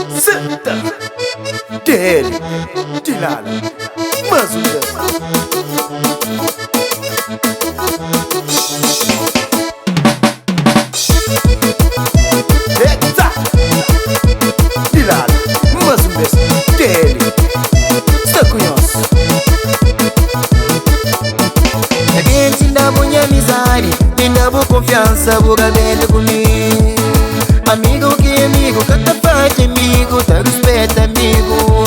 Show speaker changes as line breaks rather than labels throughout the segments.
Senta Dele Dilala Mais um vez. Eita Dilala Mais um vez. Dele Sta com nós.
Gente da minha amizade, me dá boa confiança, vou bem comigo. Amigo que amigo, que te faz amigo, te respeita amigo.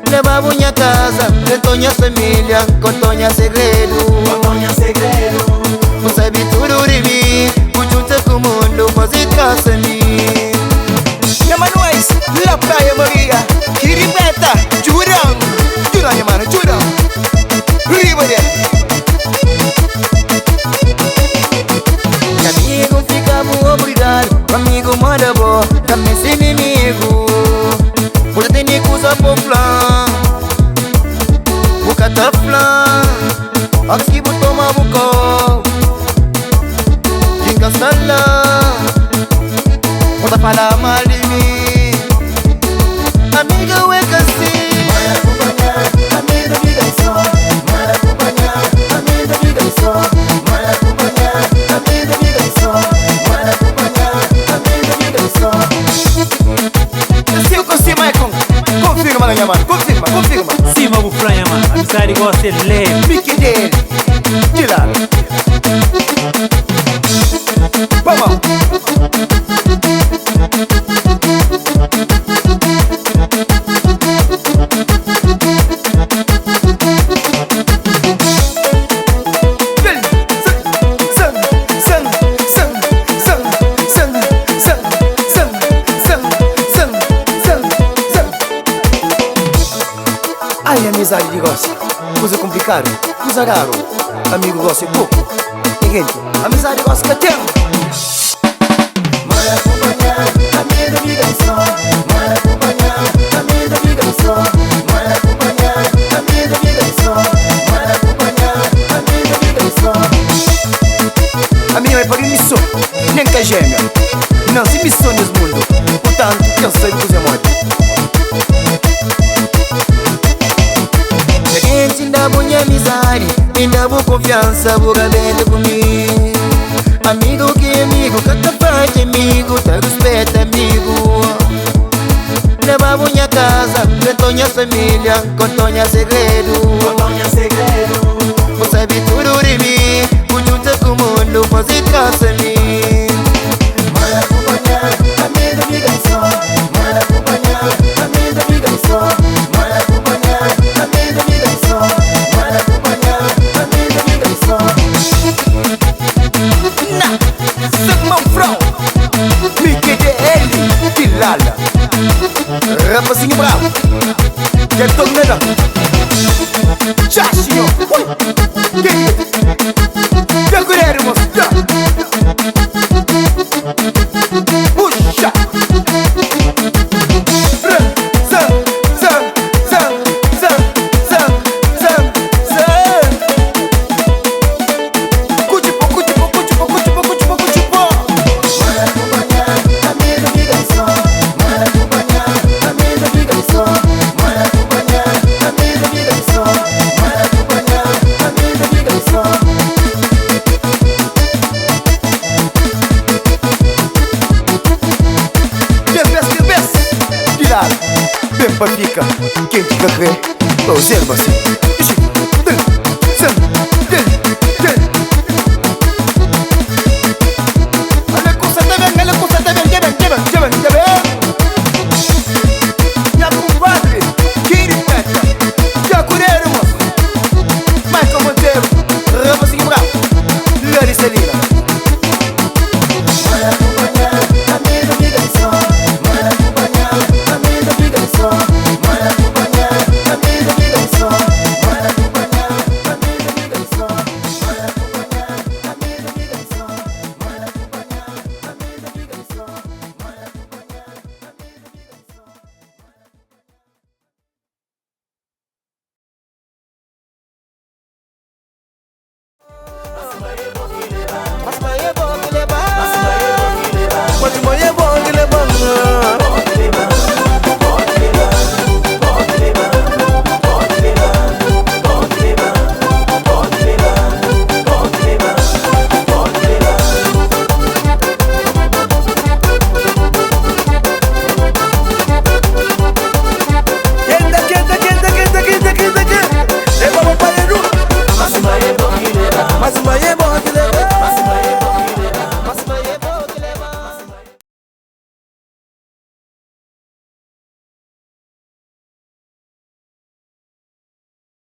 Leva minha casa, contou minha família, contou minha segredo. Não sabe tudo de mim, junta com o mundo, fazer traça mim.
Nha Manuais, La Praia Maria, Kiribeta, Jurão, Jurão, nha mano, Jurão. Riba de.
Amigo fica muito obrigado, amigo manda boa, também sem inimigo. Você tem que usar por flan, boca tá flan, aqui vou tomar buco, Ginga sala, bota falar mal de mim, amigo é que assim.
Se eu consigo, Michael, confirma, nha mano, confirma, confirma.
Cima bu flanha, mano. Amizade gosta é leve.
Mickey dele, Dilala. Vamos. Ai, amizade de gosta. Coisa complicada, coisa raro. Amigo gosta é pouco. E gente, amizade gosta que tem. A minha mãe pariu missão, nem que a gêmea. Não se missão nesse mundo. Portanto, eu sei que é morte.
Gente da minha amizade, me dá boa confiança, vou bem comigo. Amigo que amigo, que te faz amigo, te respeita amigo. Leva minha casa, contou minha família, contou minha segredo. Você sabe tudo de mim, junta com o mundo, fazer traça mim.
Na, Sigmund Frau, Mickey DL, Dilala. Rapazinho bravo, que tô nada. Tchau, Ui, que Que moço, já. Puxa. R, Z, Z, Z, Z, Z, Z, Z. Cuchipo, cuchipo, cuchipo, cuchipo, cuchipo, cuchipo. The best, the best. Dilala, bem pra fica. Quem te quer crer, ô Zé, assim.